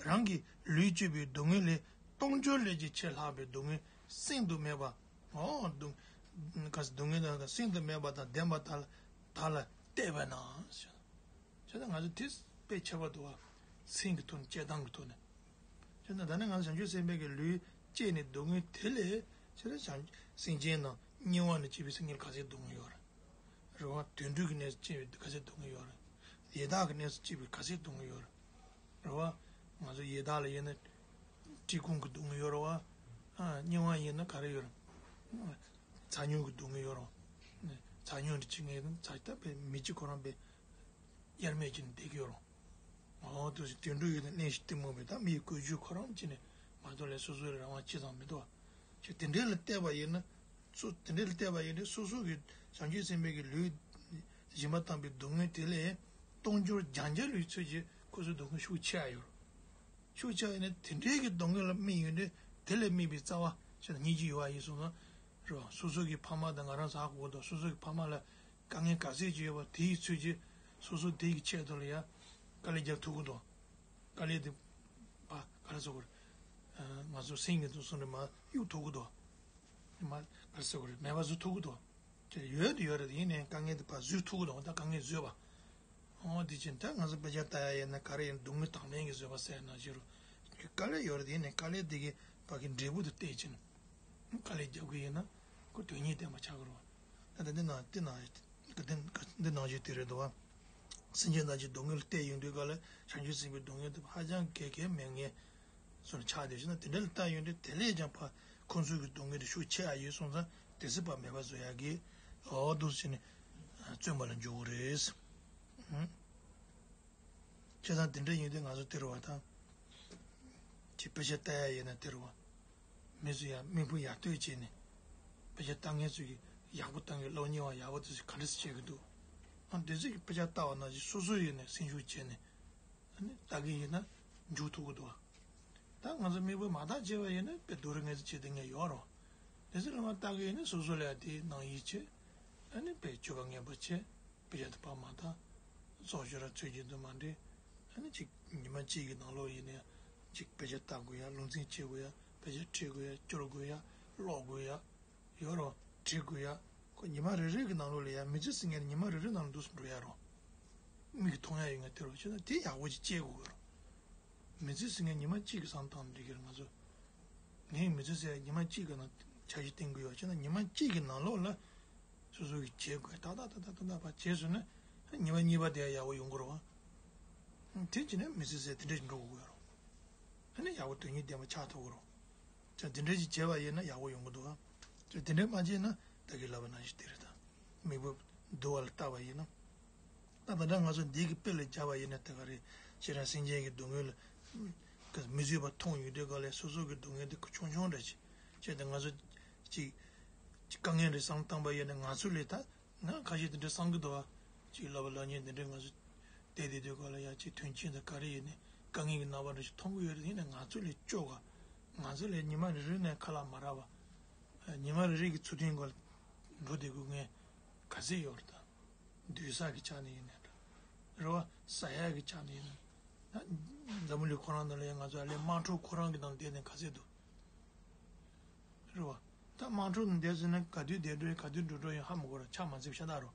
རང་གི་ལུས་སྤྱོད་པའི་སྡུག་བསྔལ་ལས་སྟོང་འགྱུར་ལས་ཀྱི་ཆེས་ལྷག་པའི་སྡུག་བསྔལ་བསྲིང་དུ་མེད་པ། འོ་སྡུག་ག་སྡུག་བསྔལ་དང་བསྲིང་དུ་མེད་པ་དང་ལྡན་པ་དག་ལ་དག་ལ་གཏད་པས་ན། བྱས་ཙང་ང་ཚོ་དེ་དཔེ་ཁྱད་པར་འདུག་བ། སེམས་ཀྱི་ཐོག་ནས་བཅད་སྟངས་ཀྱི་ཐོག་ནས། བྱས་ཙང་ད་ནི་ང་ཚོ་བྱང་ཆུབ་སེམས་དཔའི་གི་ལུས་བཅད་ནས་སྡུག་བསྔལ་དེ་ལས་ཆེ་རེ་བྱང་སེམས་ཅན་ནང་དམྱལ་བ་ནས་སྐྱེས་པའི་སེམས་ཅན་ག་ཚད་སྡུག་བསྔལ་ཡོད་རེད། རེད་བ། དུད་འགྲོ་གི་གནས་སུ་སྐྱེས་པའི་ག་ཚད་སྡུག་བསྔལ་ཡོད་རེད། ཡི་དྭགས་ཀྱི་གནས་སུ་སྐྱེས་པའི་ག་ཚད་སྡུག་བསྔལ་ཡོད་རེད། རེད་བ། ང་ཚོ་ཡི་དྭགས་ལ་ཡིན་ན་བཀྲེས་སྐོམ་གྱི་སྡུག་བསྔལ་ཡོད་རེད་བ། ཨ་དམྱལ་བ་ཡིན་ན་ག་རེ་ཡོད་རེད། ཚ་སྨྱུག་གི་སྡུག་བསྔལ་ཡོད་རེད་བ། ཚ་སྨྱུག་འདི་ཅི་ངེས་ཚ་ད་པའི་མི་གཅིག་ཁོ་རང་པའི་དབྱེར་མེད་ཅིག་ནས་བསྡད་ཀྱི་ཡོད་རེད། འོ་དུ་ཞིག་དུད་འགྲོ་ཡོད་ན་གླེན་ཞིག་གཏི་མུག་པའི་ད་མིའི་ཀུན་སྤྱོད་ཁོ་རང་ཅི་ནས་མ་གཏོགས་ལས་སོ་སོའི་རང་དབང་ཅི་ཙམ་མི་འདུག་བ། ཞིག་དེ་འདྲའི་ལ་བལྟས་པ་ཡིན་ན། སོ་དེ་འདྲའི་ལ་བལྟས་པ་ཡིན་ན་སོ་སོ་གི་བྱང་ཆུབ་སེམས་དཔའི་གི་ལུས་སྦྱིན་པ་བཏང་པའི་སྡུག་བསྔལ་དེ་ལས་སྟོང་འགྱུར་བརྒྱ་འགྱུར་ལུས་ཚོད་ཀྱི་ཁོ་ཚོའི་སྡུག་བསྔལ་ཤུགས་ཆེ་བ་ཡོད། ཤུགས་ཆེ་བ་ཡིན་ན་དེ་འདྲའི་གི་སྡུག་བསྔལ་ལ་དམིགས་ཡོད་འདྲ། དེ་ལས་དམིགས་པའི་རྩ་བ་ཞེ་ན་སྙིང་རྗེ་ཡོད་བ་ཡིན་སོང་ན། རེད་བ། སོ་སོ་གི་ཕ་མ་དང་ང་རང་ཚ་གོ་དང་སོ་སོ་གི་ཕ་མ་ལ་དཀའ་ངལ་ག་ཚད་ཅིག་ཡོད་པ་དེའི་ཚོད་ཀྱིས་སོ་སོ་དེ་གི་ཆེད་དུ་ལ་ཡ་དཀའ་ལས་རྒྱག་ཐུབ་ཀྱི་འདུག་དཀའ་ལས་དེ་ཕ་ག་རེ་ཟེར་དགོས་རེད། ང་ཚོ་སེམས་ཀྱི་དུ་སོང་རེད་མ་གཡུག་ཐུབ་ཀྱི་འདུག་མ་ག་རེ་ཟེར་དགོས་རེད་མེད་པ་བཟོ་ཐུབ་ཀྱི་འདུག་ཅེས་ཡོད་དུ་ཡོད་རེད་ཡིན་ནའི་དཀའ་ངལ་དེ་ཕར་བཟོས་ཐུབ་ཀྱི་འདུག་ད་དཀའ་ངལ་བཟོས་པ། འོ་དེ་ཕྱིན་ད་ང་ཚོ་དཔེ་ཆ་ལྟ་ཡ་ཡིན་ན་ག་རེ་ཡིན་སྡུག་བསྔལ་དང་ལེན་གྱི་བཟོད་པ་ཟེར་ན་བཞི་རུ། དཀའ་ལས་ཡོད་རེད་ཡིན་ནའི་དཀའ་ལས་དེ་གི་ཕ་གི་འབྲས་བུ་དེ་བལྟས་ཕྱིན། དཀའ་ལས་རྒྱབ་གི་ཡིན་ན་ཁོ་དོན་གཉིས་ལྡན་པ་ཆགས་ཀྱི་རེད་བ། ད་ལྟ་འདི་ནང་འདི་ནང་འདི་ནང་བཞིན་དེ་རེད་འདུག་བ། སེམས་ཅན་ཐམས་ཅད་སྡུག་བསྔལ་བལྟས་ཡོང་དུས་ག་ལ་བྱང་ཆུབ་སེམས་དཔའི་སྡུག་བསྔལ་དེ་ཧ་ཅང་གལ་གལ་མེད་ངེས། སོགས་ཆགས་བསྡད་ཕྱིན་ན་དེ་འདྲ་ལ་ལྟ་ཡོང་དུས་དེ་ལས་ཀྱང་ཕར་ཁོང་ཚོའི་གི་སྡུག་བསྔལ་དེ་ཤུགས་ཆེ་ཡ་ཡོད་སོང་ཙང་དེ་སྲིད་པ་མེད་པ་བཟོ་ཡ་གི་འོ་འདུག་ཟེར་ནས་བརྩོན་པ་ལ་འཇུག་གི་རེད། ཨང་། བྱས་ཙང་དེ་འདྲ་ཡིན་དུས་ང་ཚོ་དེ་རུ་བ་དང་། ཅིག་དཔེ་ཆ་ལྟ་ཡ་ཡིན་ན་དེ་རུ་བ། མི་ཚོ་ཡ་མིག་དཔེ་ཡར་ལྟོས་བྱས་ནས། དཔེ་ཆ་ལྟ་མཁན་ཚོས་ཀྱི་ཡག་པོ་བཏང་གི་སློབ་གཉེར་བ་ཡག་པོ་དེ་ཚོས་ག་འདྲ་སེ་བྱེད་ཀྱི་འདུག་ཨ་དེ་ཚོས་ཀྱི་དཔེ་ཆ་ལྟ་བ་ནང་བཞིན་སོ་སོ་ཡིན་ནས་སེམས་ཤུགས་བྱས་ནས། ཨ་ནི་ལྟ་གི་ཡིན་ན་འཇུག་ཐུབ་ཀྱི་འདུག་བ། ད་ང་ཚོ་མིག་དཔེ་མ་བལྟས་བྱས་པ་ཡིན་ན་དཔེ་སྡུག་རུ་ངལ་གསོ་བྱེད་དེ་ངས་ཡོད་རོ། དེ་ཚོ་ལ་མ་བལྟ་གི་ཡིན་ན་སོ་སོ་ལ་ཡ་དེའི་ནང་ཡིད་ཆེས། ཨ་ནི་དཔེ་སྤྱོད་པ་ངན་པ་བྱས། དཔེ་ཆ་དེ་ཕར་མ་བལྟ། ཚོགས་ཞོར་ར་ཚོད་ཀྱི་འདུག་མ་འདྲེ། ཨ་ནི་ཅིག་ཉི་མ་གཅིག་གི་ནང་ལོགས་ཡིན་ན་ཡང་ཅིག་དཔེ་ཆ་ལྟ་དགོས་ཡ་ལུང་ཚན་ཕྱེ་དགོས་ཡ་དཔེ་ཆ་ཁྲིད་དགོས་ཡ་སྐྱོར་དགོས་ཡ་ཀློག་དགོས་ཡ། ཡོད་རོ། བྲིས་དགོས་ཡ། ཁོ་ཉི་མ་རེ་རེ་གི་ནང་ལོགས་ལ་ཡ་མི་ཚེ་ཟེར་མཁན་ཉི་མ་རེ་རེ་ནང་ལ་འདུག་སེ་འགྲོ་ཡ་རོ། མིག་གིས་མཐོང་ཡ་ཡོད་ངེས་དེ་རོ་བྱས་ན་དེ་ཡག་པོ་ཅིག་སྐྱེལ་དགོས་རོ། མི་ཚེ་ཟེར་མཁན་ཉི་མ་གཅིག་གི་བསམ་སྟངས་འགྲིག་གི་རེད་ང་ཚོ། ངའི་མི་ཚེ་ཟེར་ཡ་ཉི་མ་གཅིག་གི་ནང་འཆར་གཞི་བཏིང་དགོས་ཡོད་བྱས་ན་ཉི་མ་གཅིག་གི་ནང་ལོགས་ལ། སོ་སོ་གིས་བྱེད་དགོས་ཏག་ཏག་ཏག་ཏག་ཏག་ཏག་ཕར་བྱས་སོང་ན། ཉི་མ་གཉིས་པ་དེ་ཡ་ཡག་པོ་ཡོང་གི་རེད་བ། དེ་བྱས་ན་མི་ཚེ་ཟེར་དེ་འདྲ་ཞིག་འགྲོ་དགོས་ཀྱི་རེད། ཨ་ནི་ཡག་པོ་དོན་སྙིང་ལྡན་པ་ཆགས་ཐུབ་ཀྱི་རེད། ཅང་དེ་འདྲ་ཞིག་བྱས་པ་ཡིན་ན་ཡག་པོ་ཡོང་གི་འདུག་ཨ། ཅང་དེ་འདྲ་མ་བྱས་ན་ད་གིན་ལབ་པ་ནང་བཞིན་དེ་རེད་ད། མིག་དཔེ་བསྡུ་བ་ལ་ལྟ་བ་ཡིན་ན། ད་ད་ལྟ་ང་ཚོ་འདི་གི་དཔེ་ལ་སྦྱར་བ་ཡིན་ན་ད་ག་རེད་ཁྱེད་རང་སེམས་ཅན་གྱི་སྡུག་བསྔལ་ལ་མི་བཟོད་པ་མཐོང་ཡོང་དུས་ག་ལས་སོ་སོ་གི་སྡུག་བསྔལ་དེ་ཆུང་ཆུང་འདྲ་ཅིག་བྱས་ཏེ་ང་ཚོ་ཅིག་ཅིག་དཀའ་ངལ་རེ་བསམ་བཏང་པ་ཡིན་ན་ང་ཚོ་ལས་ད། ང་ཁ་ཤས་དེ་འདྲ་བསམ་གི་འདུག་བ། ཅིག་ལབ་པ་ལབ་མཁན་དེ་འདྲ་ང་ཚོ་བསྡད་བསྡད་དུས་ག་ལ་ཡ་ཅིག་དོན་ཆེན་དང་ག་རེ་ཡིན་ནའི་དཀའ་ངལ་གྱི་རྣམ་པ་འདྲ་ཞིག་མཐོང་གི་ཡོད་རེད་ཡིན་ནའི་ང་ཚོ་ལས་སྐྱོ་ག་ང་ཚོ་ལས་ཉི་མ་རེ་རེ་ནས་ཁ་ལག་མ་རག་པ། ཉི་མ་རེ་རེ་གི་ཚུལ་མཐུན་སྒོ་ལ་འགྲོ་བསྡད་དགོས་མཁན་ག་ཚད་ཡོད་རེད་ད། སྡོད་ས་གི་ཆ་ནས་ཡིན་ནའི་འདྲ། རེད་བ། ཟ་ཡག་གི་ཆ་ནས་ཡིན་ན། ད་འཛམ་བུ་གླིང་ཁོ་རང་ནང་ལ་ཡ་ང་ཚོ་ཨ་ལས་དམངས་ཁྲོད་ཁོ་རང་གི་ནང་བསྡད་ནས་ག་ཚད་འདུག་རེད་བ། ད་དམངས་ཁྲོད་ནང་བསྡད་ཟིན་ན་ག་དུས་བསྡད་འགྲོ་ཡིན་ག་དུས་འགྲོ་འགྲོ་ཡིན་ཧ་མ་གོ་ར་ཆ་མ་འཚིག་ཤ་སྟག་རོ།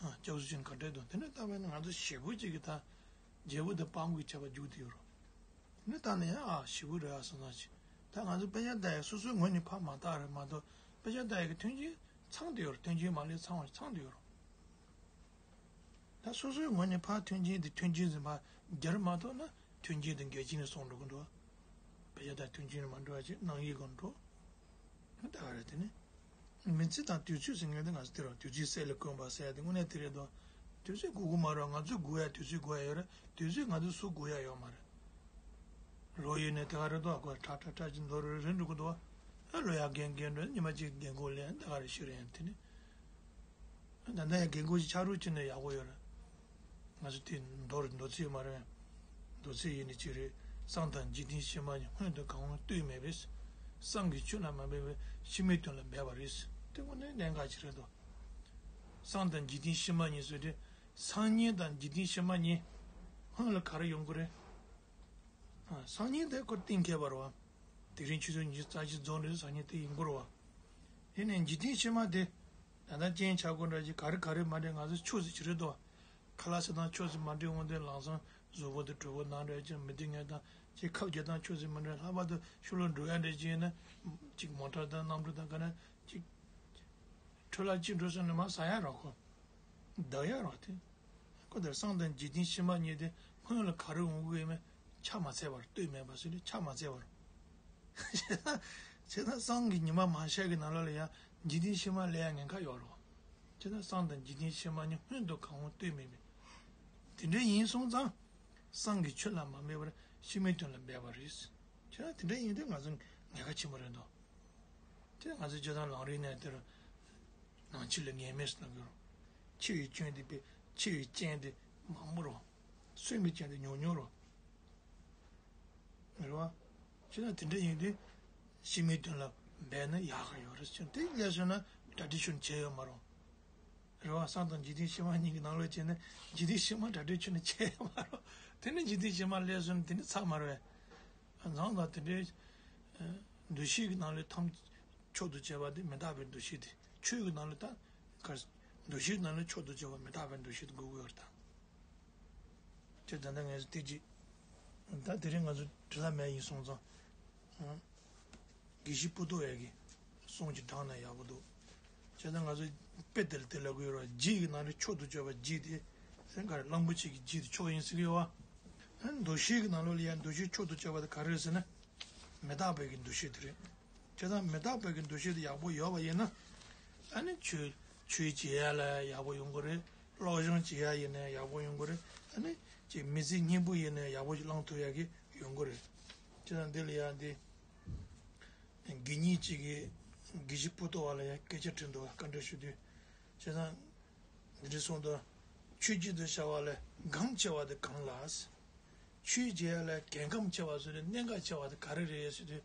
ཨ་སྐྱབས་སུ་མཆི་ག་འདྲས་འདུག་དེ་ནས་ལྟ་བས་ན་ང་ཚོ་ཞེ་པོ་ཅིག་གི་ད་རྒྱལ་པོ་དང་དཔའ་མོ་གི་བྱ་བ་རྒྱུག་དེ་ཡོད་རོ། དེ་ནས་ལྟ་ན་ཡང་ཨ་ཞེ་པོ་རེད་ཨ་སོང་ཙང་ཅིག་ད་ང་ཚོ་དཔེ་ཆ་ལྟ་ཡ་སོ་སོའི་ངོས་ནས་ཕར་མ་བལྟ་རེད་མ་གཏོགས་དཔེ་ཆ་ལྟ་ཡ་གི་མཐུན་རྐྱེན་ཚང་དེ་ཡོད་རོ་མཐུན་རྐྱེན་མ་ལས་ཚང་བ་ཚང་དེ་ཡོད་རོ། ད་སོ་སོའི་ངོས་ནས་ཕར་མཐུན་རྐྱེན་དེ་མཐུན་རྐྱེན་ཟིན་པ་རྒྱར་མ་གཏོགས་ན་མཐུན་རྐྱེན་དེ་འགལ་རྐྱེན་ནས་སོང་འགྲོ་གི་འདུག་དཔེ་ཆ་དང་མཐུན་རྐྱེན་མ་འགྲོ་བ་ཅིག་ནང་ཡིག་གང་འགྲོ། ད་ག་རེད་དེ་ནི། མི་ཚེ་དང་དུས་ཚོད་ཟེར་མཁན་དེ་ང་ཚོ་དེ་རེད་དུས་ཚོད་གསེར་ལས་དཀོན་པ་ཟེར་ཡ་དེ་དངོས་གནས་དེ་རེད་དོ། དུས་ཚོད་དགོས་ཀྱི་མ་རེད་ང་ཚོས་དགོས་ཡ་དུས་ཚོད་དགོས་ཡ་ཡོད་རེད་དུས་ཚོད་ང་ཚོས་སུ་དགོས་ཡ་ཡོད་མ་རེད། རོགས་ཡོད་ནས་དེ་ག་རེད་དོ་ཁོ་ཁྲ་ཁྲ་ཁྲ་ཅིག་འདོར་རེ་རེ་འགྲོ་གི་འདུག་ཨ་ལོ་ཡག་རྒན་རྒན་འགྲོ་ཉི་མ་གཅིག་རྒན་གོག་ལེན་ད་ག་རེ་ཤི་རེད་ཡང་དེ་ནི། ད་ལྟ་ཡང་རྒན་གོག་ཅིག་ཆགས་རོགས་བྱས་ན་ཡག་པོ་ཡོད་རེད། ང་ཚོ་དེ་མདོ་རུ་མདོ་ཚིག་མ་རེད། མདོ་ཚིག་ཡིན་ནི་ཅི་རེད། སྲང་དང་འཇིག་རྟེན་ཕྱི་མ་གཉིས་སྔོན་དུ་གང་རུང་ལྟོས་མེད་པས། སྲང་གི་ཆོས་ལ་མ་འབད་པར་ཕྱི་མའི་དོན་ལ་འབད་པ་རེད། དེ་དངོས་གནས་གནད་འགག་ཅིག་རེད་དོ། སྲང་དང་འཇིག་རྟེན་ཕྱི་མ་གཉིས་ཟེར་དུས་སང་ཉིན་དང་འཇིག་རྟེན་ཕྱི་མ་གཉིས་སྔོན་ལ་ག་རེ་ཡོང་གི་རེད། ཨ། སང་ཉིན་དེ་ཁོ་གཏན་འཁེལ་བ་རེད་བ། དེ་རིང་ཆུ་ཚོད་ཉི་ཤུ་རྩ་བཞི་རྫོགས་ནས་སང་ཉིན་དེ་ཡིན་དགོས་རེད་བ། ཡིན་ནའི་འཇིག་རྟེན་ཕྱི་མ་དེ་ད་ལྟ་རྐྱེན་ཆག་སྒོ་འདྲ་ཞིག་ག་རེ་ག་རེ་མ་འདྲེས་ང་ཚོ་ཆོས་ཟེར་གྱི་རེད་དོ། ཁ་ལག་ཟ་སྟངས་ཆོས་ཟེར་མ་འདྲེས་འོང་དུས་ལམ་སང་གཟུགས་པོ་དེ་གྲོད་ཁོག་ན་འདྲ་ཅིག་མི་བདེ་ངན་དང་ཅིག་ཁབ་རྒྱག་སྟངས་ཆོས་ཟེར་མ་འདྲེས། ལྷག་པར་དུ་ཤུལ་ལ་འགྲོ་ཡ་འདྲ་ཅིག་ཡིན་ན་ཅིག་མོ་ཊ་དང་གནམ་གྲུ་དང་ག་ན་ཅིག་འཕྲུལ་ལ་ཅིག་འགྲོ་སོང་ནས་མར་ཟ་ཡ་རོགས་ཁོ། བདག་ཡ་རོགས་དེ། ཁོ་དེར་སྲང་དང་འཇིག་རྟེན་ཕྱི་མ་གཉིས་དེ་སྔོན་ལ་ག་རེ་འོང་གི་ཡོད་མེད་ཆ་མ་འཚལ་བར་ལྟོས་མེད་པ་ཟེར་ནས་ཆ་མ་འཚལ་བར། བྱས་ན་སྲང་གི་ཉི་མ་མ་ཤར་གི་ནང་ལོགས་ལ་ཡང་འཇིག་རྟེན་ཕྱི་མ་སླེབས་ཡ་ཉེན་ཁ་ཡོད་རེད། བྱས་ན་སྲང་དང་འཇིག་རྟེན་ཕྱི་མ་གཉིས་སྔོན་དུ་གང་རུང་ལྟོས་མེད་པས། དེ་འདྲ་ཡིན་སོང་ཙང་སྲང་གི་ཆོས་ལ་མ་འབད་པར་ཕྱི་མའི་དོན་ལ་འབད་པ་རེད། བྱས་ན་དེ་འདྲ་ཡིན་དུས་ང་ཚོ་ཉེན་ཁ་ཆེན་པོ་རེད་འདུག་དེ་ང་ཚོའི་སྤྱིར་བཏང་ལམ་རིམ་ནས་དེར་ནང་ཆོས་ལ་ངེས་མེད་ཟེར་ན་དགོས་རུང་། འཆི་བའི་སྐྱོན་དེ་པས་འཆི་བའི་རྐྱེན་དེ་མང་པོ་རུང་། གསོན་པའི་རྐྱེན་དེ་ཉུང་ཉུང་རུང་། རེད་བ། བྱས་ན་དེ་འདྲ་ཡིན་དུས་ཕྱི་མའི་དོན་ལ་འབད་ན་ཡག་ག་ཡོད་རེད་ཟེར་དེ་སླེབས་སོང་ན་གྲ་སྒྲིག་ཆུང་བྱས་ཡོད་མ་རུང་། རེད་བ། སྲང་དང་འཇིག་རྟེན་ཕྱི་མ་གཉིས་ཀྱི་ནང་ལོགས་བྱས་ན་འཇིག་རྟེན་ཕྱི་མ་གྲ་སྒྲིག་ཆུང་ནས་བྱས་ཡོད་མ་རུང་། དེ་ནི་འཇིག་རྟེན་ཕྱི་མ་སླེབས་སོང་ན་དེ་ནི་ཚར་མ་རེད་བས། རང་དང་དེ་འདྲའི་འདུ་ཤེས་ཀྱི་ནང་ལས་ཐམས་མཆོག་ཏུ་གྱུར་པ་དེ་མི་རྟག་པའི་འདུ་ཤེས་དེ། ཆོས་ཀྱི་ནང་ལས་ད་ག་འདུ་ཤེས་ཀྱི་ནང་ལས་མཆོག་ཏུ་གྱུར་པ་མི་རྟག་པའི་འདུ་ཤེས་དེ་དགོས་ཀྱི་ཡོད་རེད་ད། ཁྱེད་ད་ལྟ་ངས་སུ་བལྟས་ཀྱི། ད་དེ་རིང་ང་ཚོ་དྲི་ལ་མེད་ཡིན་སོང་ཙང་། དགེ་བཤེས་པོ་ཏོ་ཡ་གི་གསུང་གི་དྲང་ན་ཡག་པོ་འདུག་བྱས་ཙང་ང་ཚོ་དཔེ་དེ་ལ་དེ་ལབ་དགོས་ར། རྗེས་ཀྱི་ནང་ནས་མཆོག་ཏུ་གྱུར་པ་རྗེས་དེ་སེམས་ཁར་གླང་པོ་ཆེ་གི་རྗེས་དེ་མཆོག་ཡིན་ཟེར་གྱི་ཡོད་བ། འདུ་ཤེས་ཀྱི་ནང་ལོགས་ལ་ཡང་འདུ་ཤེས་མཆོག་ཏུ་གྱུར་པ་དེ་ག་རེ་རེད་ཟེར་ན། མི་རྟག་པའི་གི་འདུ་ཤེས་དེ་རེད། བྱས་ཙང་མི་རྟག་པའི་གི་འདུ་ཤེས་དེ་ཡག་པོ་ཡོད་པ་ཡིན་ན། ཨ་ནི་ཆོས་ཆོས་བྱེད་ཡ་ལ་ཡག་པོ་ཡོང་གི་རེད། སློབ་སྦྱོང་བྱེད་ཡ་ཡིན་ན་ཡག་པོ་ཡོང་གི་རེད། ཨ་ནི་ཅིག་མི་ཚེ་སྙིང་པོ་ཡིན་ན་ཡག་པོ་ཞིག་བླང་ཐུབ་ཡ་གི་ཡོང་གི་རེད། བྱས་ཙང་འདི་ལ་ཡང་འདི། དགེ་བསྙེན་གཅིག་གིས་དགེ་བཤེས་པོ་ཏོ་བ་ལ་ཡང་སྐད་ཆ་དྲིས་འདུག་བཀའ་འདྲི་ཞུ་དུས། བྱས་ཙང་། འདི་འདྲ་གསུངས་འདུག་ཆོས་བྱེད་དུ་བྱ་བ་ལས་གང་ཆེ་བ་དེ་གང་ལགས། ཆོས་བྱེད་ཡ་ལས་གལ་འགངས་ཆེ་བ་ཟེར་ནས་གནད་འགག་ཆེ་བ་དེ་ག་རེ་རེད་ཟེར་དུས།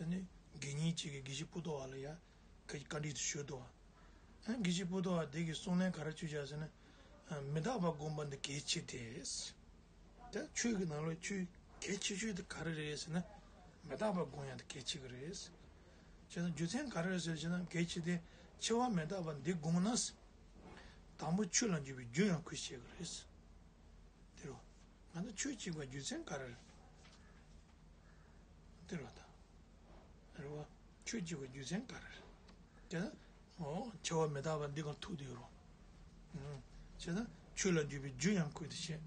ཨ་ནི་དགེ་བསྙེན་གཅིག་གིས་དགེ་བཤེས་པོ་ཏོ་བ་ལ་ཡང་བཀའ་འདྲི་དེ་ཞུས་འདུག་ཨ་ནི་དགེ་བཤེས་པོ་ཏོ་བ་དེ་གིས་གསུང་ལན་ག་རེ་བྱུང་བཞག་ཟེར་ན། མི་རྟག་པ་སྒོམ་པ་འདི་གལ་ཆེ་སྟེ། ད་ཆོས་ཀྱི་ནང་ལ་ཆོས་གལ་ཆེ་ཤོས་དེ་ག་རེ་རེད་ཟེར་ན། མི་རྟག་པ་སྒོམ་ཡ་དེ་གལ་ཆེ་གི་རེད། བྱས་ཙང་རྒྱུ་མཚན་ག་རེ་རེད་ཟེར་བྱས་ན་གལ་ཆེ་སྟེ། འཆི་བ་མི་རྟག་པ་འདི་སྒོམ་ན། དང་པོ་ཆོས་ལ་འཇུག་པའི་རྒྱུ་ཡང་ཁོས་བཤད་གི་རེད། དེ་རུ། ང་ཚོ་ཆོས་བྱེད་པའི་རྒྱུ་མཚན་ག་རེ་རེད། དེ་རུ་ད། རེད་བ། ཆོས་བྱེད་པའི་རྒྱུ་མཚན་ག་རེ་རེད། དེ་ན། འོ་འཆི་བ་མི་རྟག་པ་འདི་གང་ཐུག་དེ་ཡོད་རུང་། ཨུམ། བྱས་ན་ཆོས་ལ་འཇུག་པའི་རྒྱུ་ཡང་ཁོས་དེ་བཤད།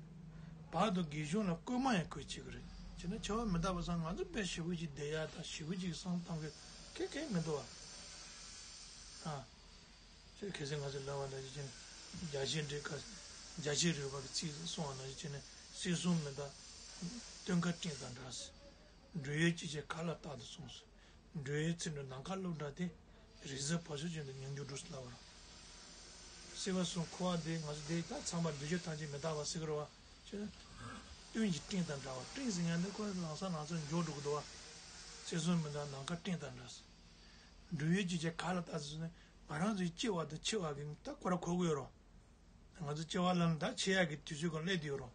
བར་དུ་དགེ་སྦྱོར་ལ་བསྐུལ་མ་ཡང་ཁོས་བྱེད་ཀྱི་རེད། བྱས་ན་འཆི་བ་མི་རྟག་པ་སང་ང་ཚོ་དཔེ་ཞེ་པོ་ཅིག་བསྡད་ཡ་དང་ཞེ་པོ་ཅིག་བསམ་བཏང་གི་གེ་གེ་མི་འདུག་བ། ཨ། ཅེས་གལ་སྲིད་ང་ཚོས་ལབ་པ་ནང་བཞིན་བྱས་ནས་རྒྱ་ཆེར་འགྲེལ་ཁ། རྒྱ་ཆེར་རིགས་པ་གི་ཚིག་གསུངས་པ་ནང་བཞིན་བྱས་ནས་སྲིད་གསུམ་མི་རྟག་སྟོན་ཁ་སྤྲིན་དང་འདྲ། འགྲོ་བའི་སྤྱི་ཆ་ག་ལ་རྟག་ཏུ་སོང་ཟེར། འགྲོ་བའི་ཚེ་འགྲོ་ནམ་མཁའ་ལོ་འདྲ་སྟེ། རིགས་གཟའ་བབ་ཆགས་ཅན་དུ་མྱོང་འགྱུར་འགྲོ་ཟེར་ལབ་པ་རེད། སྲིད་པ་གསུམ་འཁོར་བ་འདི་ང་ཚོ་འདི་ད་ཚང་མ་འདུས་བྱས་ཐམས་ཅད་མི་རྟག་པ་ཟེར་གི་རེད་བ། ཅེ་ན། སྟོན་གྱི་སྤྲིན་དང་འདྲ་བ། སྤྲིན་ཟེར་མཁན་འདི་ཁོ་ལམ་སང་ལམ་སང་འཇོག་འགྲོ་གི་འདུག་བ། སྲིད་གསུམ་མི་རྟག་ནམ་མཁའ་སྤྲིན་དང་འདྲ་ཟེར། འགྲོ་བའི་སྤྱི་ཆ་ག་ལ་རྟག་ཏུ་སོང་ཟེར་ན་ང་རང་ཚོའི་སྐྱེ་བ་དང་འཆི་བ་གི་ད་ཁོ་ར་གོ་གི་ཡོད་རེད། ང་ཚོ་སྐྱེ་བ་ལ་ནི་ད་འཆི་ཡག་གི་དུས་ཚོད་ཀྱང་སླེབས་བསྡད་ཡོད་རེད།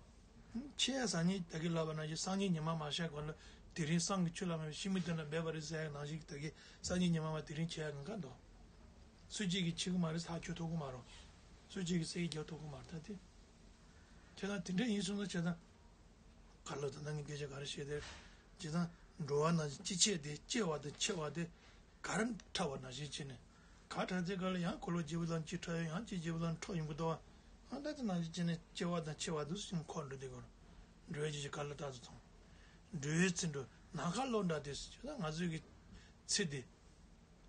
འཆི་ཡག་ཟེར་མཁན་ད་གིན་ལབ་པ་ནང་བཞིན་སང་ཉིན་ཉི་མ་མ་ཤར་གོང་ལ་དེ་རིང་སྲང་གི་ཆུ་ལ་མེད་པའི་ཕྱི་མའི་དོན་ལ་འབད་པ་རེད་ཟེར་ཡག་ནང་བཞིན་ད་གིན་སང་ཉིན་ཉི་མ་མ་དེ་རིང་འཆི་ཡག་གི་འགའ་འདུག་སུ་གཅིག་གིས་འཆི་གི་མ་རེད་ཟེར་ཐག་ཆོད་ཐུབ་ཀྱི་མ་རེད། སུ་གཅིག་གིས་གསལ་རྒྱག་ཐུབ་ཀྱི་མ་རེད་ད་དེ། བྱས་ཙང་དེ་འདྲ་ཡིན་སོང་ཙང་བྱས་ཙང་། ག་ལ་ད་ལྟ་ངས་སྐད་ཆ་ག་རེ་བཤད་དེ། བྱས་ཙང་འགྲོ་བ་ནང་བཞིན་སྤྱི་ཆ་དེ་སྐྱེ་བ་དང་འཆི་བ་དེ། གར་འཁྲབ་པ་ནང་བཞིན་བྱས་ནས། གར་འཁྲབ་དུས་སྐབས་ལ་ཡང་འཁོར་ལོ་བརྒྱད་པོ་ལ་གཅིག་འཁྲབ་ཡོང་། ཡང་གཅིག་བརྒྱད་པོ་ལ་འཁྲབ་ཡོང་གི་འདུག་བ། ཨ་ད་དེ་ནང་བཞིན་བྱས་ནས་སྐྱེ་བ་དང་འཆི་བ་དུ་སུ་འཁོར་འགྲོ་དུས་སྐབས་ལ། འགྲོ་བའི་སྤྱི་ཆ་ག་ལ་རྟག་ཏུ་སོང་། འགྲོ་བའི་ཚེ་འགྲོ་ནམ་མཁའ་ལོ་འདྲ་སྟེ་ཟེར་ན་ང་ཚོའི་གི་ཚེ་འདི།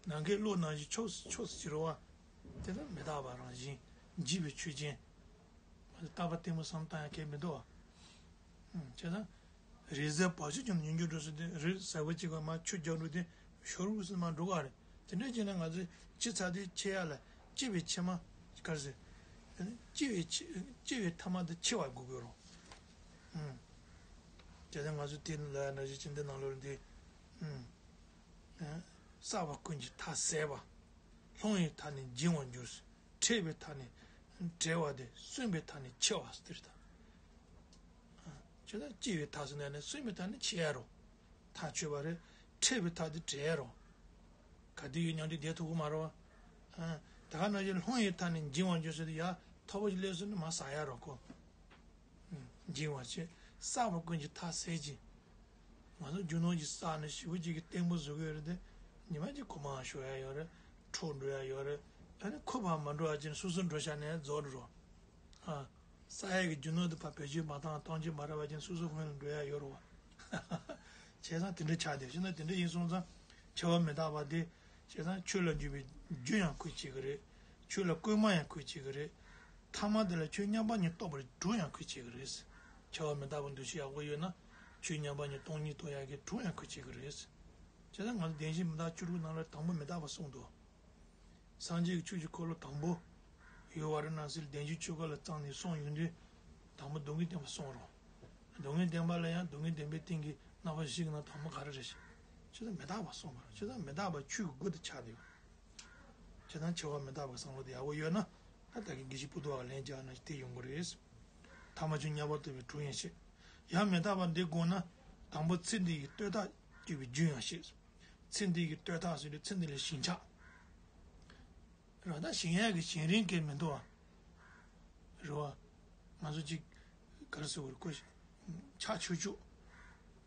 ནམ་མཁའི་གློག་ནང་བཞིན་ཕྱོགས་སུ་ཕྱོགས་སུ་ཕྱིར་རོ་བ། དེ་ལ་མི་རྟག་པ་རང་བཞིན་འཇིག་པའི་ཆོས་ཅན། རྟག་པ་གཏི་མུག་བསམ་བཏང་ཡང་གལ་མི་འདུག་བ། བྱས་ཙང་། རིགས་གཟའ་བབ་ཆགས་ཅན་དུ་མྱོང་འགྱུར་འགྲོ་ཟེར་དུས་རི་གཟར་པོ་གཅིག་ག་མར་ཆུ་རྒྱག་འགྲོ་དུས་ ཤོར་བུ་སི་མ་འགྲོ་ག་རེད། དེ་འདྲ་བྱས་ན་ང་ཚོས་ཅི་ཚ་དེ་ཆེ་ཡ་ལ་ལྕི་བའི་ཕྱེ་མ་གར་ཟེར། ལྕི་བའི་ཕྱེ་ལྕི་བའི་ཐ་མ་དེ་ཆེ་བ་དགོས་དགོས་རོ། ཨུམ། དེ་ལྟར་ང་ཚོས་དེ་ལ་ན་གཞི་ཅི་འདི་ནང་ལོགས་འདི། ཨུམ། བསགས་པ་ཀུན་གྱི་མཐའ་ཟད་པ། ལྷུང་བའི་མཐའ་ནི་འབྱིང་བར་འགྱུར། འཕྲད་པའི་མཐའ་ནི་བྲལ་བ་སྟེ་གསོན་པའི་མཐའ་ནི་འཆི་བ་སྟེ་རེད་ད། ཁྱོད་ད་སྐྱེ་བའི་མཐའ་སུ་ནས་ནི་གསོན་པའི་མཐའ་ནི་འཆི་ཡ་རོ། མཐའ་ཆོད་པ་རེད། འཕྲད་པའི་མཐའ་དེ་བྲལ་ཡ་རོ། ག་དུས་ཡོད་མཉམ་དུ་བསྡད་ཐུབ་ཀྱི་མ་རེད་བ། ད་ག་ནང་བཞིན་ལྷུང་བའི་མཐའ་ནི་འབྱིང་བར་འགྱུར་ཟེར་དུས་ཡ་མཐོ་པོ་ཞིག་སླེབས་སོང་ནི་མར་ཟག་ཡ་རོ་ཁོ། འབྱིང་བར་བྱེད། བསགས་པ་ཀུན་གྱི་མཐའ་ཟད་ཅིང་། ང་ཚོ་རྒྱུ་ནོར་གྱི་བསགས་ནས་ཞེ་པོ་ཅིག་གི་བརྟན་པོ་བཟོ་གི་ཡོད་རེད་དེ། ཉི་མ་གཅིག་ཁོ་མར་ཤོར་ཡ་ཡོད་རེད། འཕྲོག་འགྲོ་ཡ་ཡོད་རེད། ཨ་ནི་ཁོ་ཕར་མ་འགྲོ་བ་ཅན་སོ་སོ་འགྲོ་ཤ་ནས་རྫོགས་འགྲོ། ཨ། བསགས་ཡས་ཀྱི་རྒྱུ་ནོར་དེ་ཕར་བེད་སྤྱོད་མ་བཏང་གཏོང་རྒྱུ་མ་རག་པ་ཅན་སོ་སོ་སྔོན་ལ་འགྲོ་ཡ་ཡོད་རེད་བ། བྱས་ཙང་དེ་འདྲ་ཆགས་བསྡད་ཤེས་ན་དེ་འདྲ་ཡིན་སོང་ཙང་འཆི་བ་མི་རྟག་པ་དེ། བྱས་ཙང་ཆོས་ལ་འཇུག་པའི་རྒྱུ་ཡང་ཁོས་བྱེད་ཀྱི་རེད། ཆོས་ལ་བསྐུལ་མ་ཡང་ཁོས་བྱེད་ཀྱི་རེད། ཐ་མ་དེ་ལ་ཆོས་མཉམ་པ་ཉིད་རྟོགས་པར་གྲུ་ཡང་ཁོས་བྱེད་ཀྱི་རེད། འཆི་བ་མི་རྟག་པ་འདུ་ཤེས་ཡག་པོ་ཡོད་ན་ཆོས་མཉམ་པ་ཉིད་སྟོང་ཉིད་རྟོགས་ཡག་གི་གྲུ་ཡང་ཁོས་བྱེད་ཀྱི་རེད། བྱས་ཙང་ང་ཚོ་བདེན་བཞི་མི་རྟག་བཅུ་དྲུག་ནང་ལ་དང་པོ་མི་རྟག་པ་གསུངས་འདུག་སངས་རྒྱས་ཀྱི་ཆོས་ཀྱི་འཁོར་ལོ་དང་པོ་ཡོད་པ་རེད་ན་ཟེར་བདེན་བཞིའི་ཆོས་འཁོར་ལ་བརྩམས་ནས་གསུངས་ཡོང་དུས། དང་པོ་སྡུག་བསྔལ་བདེན་པ་གསུངས་རོགས། སྡུག་བསྔལ་བདེན་པ་ལ་ཡང་སྡུག་བསྔལ་བདེན་པའི་སྟེང་གི་རྣམ་པ་བཞི་གི་ནང་དང་པོ་ག་རེ་རེད། ཆོས་དང་མི་རྟག་པ་གསུངས་པ་རེད། ཆོས་དང་མི་རྟག་པ་ཆོས་ཀྱི་སྒོ་དེ་ཆགས་ཡོད། ཆོས་དང་འཆི་བ་མི་རྟག་པའི་བསམ་བློ་དེ་ཡག་པོ་ཡོད་ན། ད་ལྟ་གི་དགེ་བཤེས་པོ་ཏོ་བ་ལན་རྒྱག་ན་དེ་ཡོང་གི་རེད། ཐ་མ་ཆོས་མཉམ་པར་རྟོགས་པའི་གྲུ་ཡང་བཤད། ཡང་མི་རྟག་པ་འདི་དགོངས་ན། དང་པོ་ཚེ་འདི་ཡི་ལྟོས་ཐག་གཅོད་པའི་རྒྱུ་ཡང་བཤད། ཚེ་འདི་ཡི་ལྟོས་ཐག་ཟེར་དུས་ཚེ་འདི་ལ་ཞེན་ཆགས། རེད་བ། ད་ཞེན་ཡག་གི་ཞེན་རིན་གལ་མི་འདུག་བ། རེད་བ། ང་ཚོ་གཅིག་ག་རེ་ཟེར་དགོས་རེད་ཀོ། ཆག་ཆོག་ཆོག་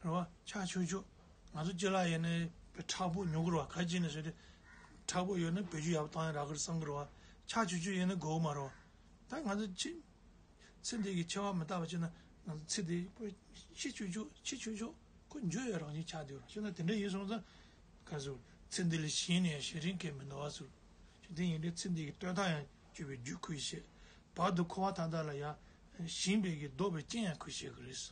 རེད་བ། ཆག་ཆོག་ཆོག་ང་ཚོ་སྤྱི་ལ་ཡིན་ནའི་བའི་མཁྲེགས་པོ་ཉོ་གི་རེད་བ། ག་ཅི་ནས་ཟེར་ཏེ། མཁྲེགས་པོ་ཡོད་ན་བེད་སྤྱོད་ཡག་པོ་བཏང་ཡག་རག་གི་རེད་བསམ་གི་རེད་བ། ཆག་ཆོག་ཆོག་ཡིན་ན་དགོས་གི་མ་རེད་བ། ད་ང་ཚོ་ཅི། ཚེ་འདི་གི་འཆི་བ་མི་རྟག་པ་བྱས་ན་ང་ཚོ་ཚེ་འདི་ཤི་ཆོག་ཆོག་འཆི་ཆོག་ཆོག་ཁོ་འགྱུར་ཡག་རང་བཞིན་ཆགས་བསྡད་ཡོད་རེད། བྱས་ན་དེ་འདྲ་ཡིན་སོང་ཙང་། ག་ཟེར། ཚེ་འདི་ལ་ཞེན་ནས་ཡང་ཞེན་རིན་གལ་མི་འདུག་བ་ཟེར། ཞེ་དེ་ཡིན་དུས་ཚེ་འདི་གི་ལྟོས་ཐག་ཡང་གཅོད་པའི་རྒྱུ་ཁོས་བཤད། བར་དུ་འཁོར་བ་མཐའ་དག་ལ་ཡང་ཞེན་པའི་གི་ལྡོག་པའི་རྐྱེན་ཡང་ཁོས་བཤད་ཀྱི་རེད།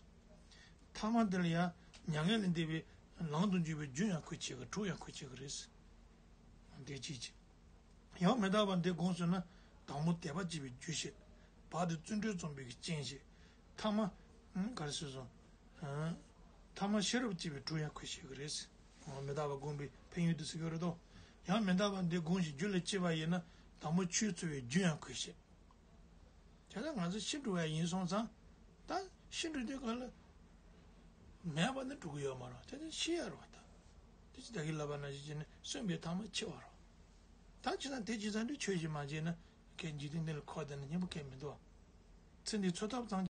ཐ་མ་འདི་ལ་ཡང་མྱ་ངན་ལས་འདས་པའི་ལམ་དུ་འཇུག་པའི་རྒྱུ་ཡང་ཁོས་བཤད་ཀྱི། གྲུ་ཡང་ཁོས་བཤད་ཀྱི་རེད། དེ་གཅིག་བྱས། ཡང་མི་རྟག་པ་འདི་དགོངས་སོང་ན། དང་པོ་དད་པ་བྱེད་པའི་རྒྱུ་བཤད། བར་དུ་བརྩོན་འགྲུས་རྩོམ་པའི་རྐྱེན་བཤད། ཐ་མ། ཨང་། ག་རེ་ཟེར་སོང་། ཨང་། ཐ་མ་ཤེས་རབ་བསྐྱེད་པའི་གྲུ་ཡང་ཁོས་བཤད་ཀྱི་རེད། འོ། མི་རྟག་པ་དགོངས་པའི་ཕན་ཡོན་དེ་ཟེར་གྱི་རེད་དོ། ཡང་མི་རྟག་པ་འདི་དགོངས་ཤིང་རྒྱུད་ལ་སྐྱེས་པ་ཡིན་ན། དང་པོ་ཆོས་འཚོལ་བའི་རྒྱུ་ཡང་ཁོས་བཤད། དེ་ལྟར་ང་ཚོ་ཤི་འགྲོ་བ་ཡིན་སོང་ཙང་། ད་ཤི་འགྲོ་དུས་ག་ལ་མེད་པ་ནི་འགྲོ་གི་ཡོད་མ་རེད། དེ་ནི་ཤི་ཡ་རེད་བ་ད། དེ་ཅི་ད་གིན་ལབ་པ་ནང་བཞིན་བྱས་ནས་གསོན་པའི་ཐ་མ་འཆི་བ་རེད། ད་ཅི་ད་དེ་ཅི་ཙམ་དུ་ཆོས་ཤིག་མ་བྱས་ན་ཁྱེད་འཇིག་རྟེན་འདི་ལ་འཁོར་བསྡད་ན་སྙིང་པོ་ཁྱད་མི་འདུག་བ། ཚེ་འདིའི་འཚོ་ཐབས་ཙམ།